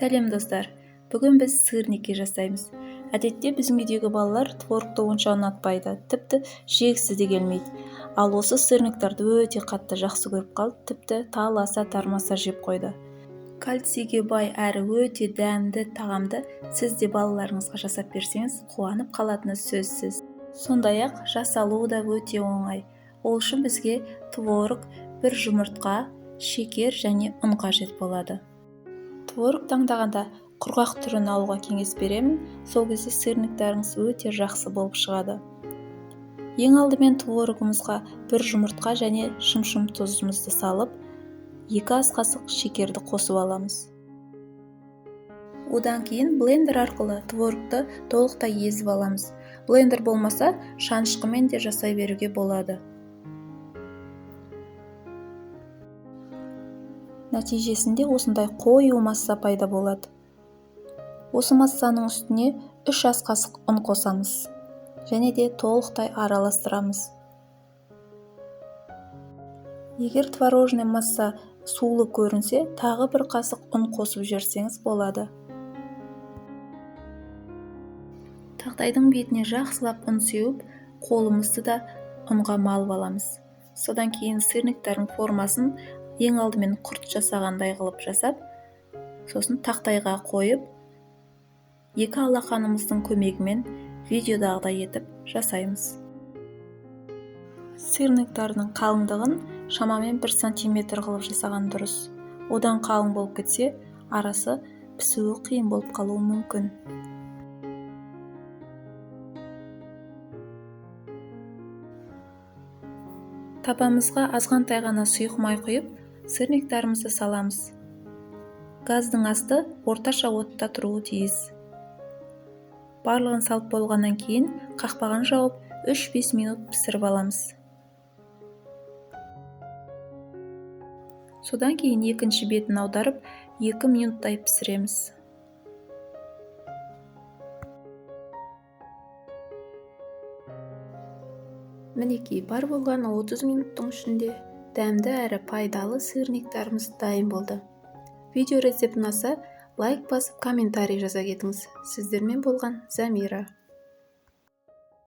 Сәлем достар! Бүгін біз сырники жасаймыз. Әдетте біздің үйдегі балалар творогты онша ұнатпайды, тіпті жегісі де келмейді. Ал осы сырниктарды өте қатты жақсы көріп қалды, тіпті таласа тармаса жеп қойды. Кальцийге бай әрі өте дәмді тағамды сіз де балаларыңызға жасап берсеңіз, қуанып қалатыны сөзсіз. Сондай-ақ жасалуы да өте оңай. Ол үшін бізге творог, бір жұмыртқа, шекер және ұн қажет болады. Творог таңдағанда құрғақ түрін алуға кеңес беремін, сол кезде сырниктарыңыз өте жақсы болып шығады. Ең алдымен творогымызға бір жұмыртқа және шымшым тұзымызды салып, 2 ас қасық шекерді қосып аламыз. Одан кейін блендер арқылы творогты толықтай езіп аламыз. Блендер болмаса, шанышқымен де жасай беруге болады. Нәтижесінде осындай қою масса пайда болады. Осы массаның үстіне 3 ас қасық ұн қосамыз және де толықтай араластырамыз. Егер творожный масса сулы көрінсе, тағы бір қасық ұн қосып жіберсеңіз болады. Тақтайдың бетіне жақсылап ұн сеуіп, қолымызды да ұнға малып аламыз. Содан кейін сырниктардың формасын ең алдымен құрт жасағандай қылып жасап, сосын тақтайға қойып, екі алақанымыздың көмегімен видеодағыдай етіп жасаймыз. Сырниктардың қалыңдығын шамамен 1 сантиметр қылып жасаған дұрыс. Одан қалың болып кетсе, арасы пісуі қиын болып қалуы мүмкін. Табамызға азғантай ғана сұйық май құйып, сырниктарымызды саламыз. Газдың асты орташа отта тұруы тиіс. Барлығын салып болғаннан кейін қақпағын жауып 3-5 минут пісіріп аламыз. Содан кейін екінші бетін аударып 2 минуттай пісіреміз. Мінекей, бар болған 30 минуттың ішінде дәмді әрі пайдалы сырниктарымыз дайын болды. Видео рецепт ұнаса, лайк басып, комментарий жаза кетіңіз. Сіздермен болған Замира.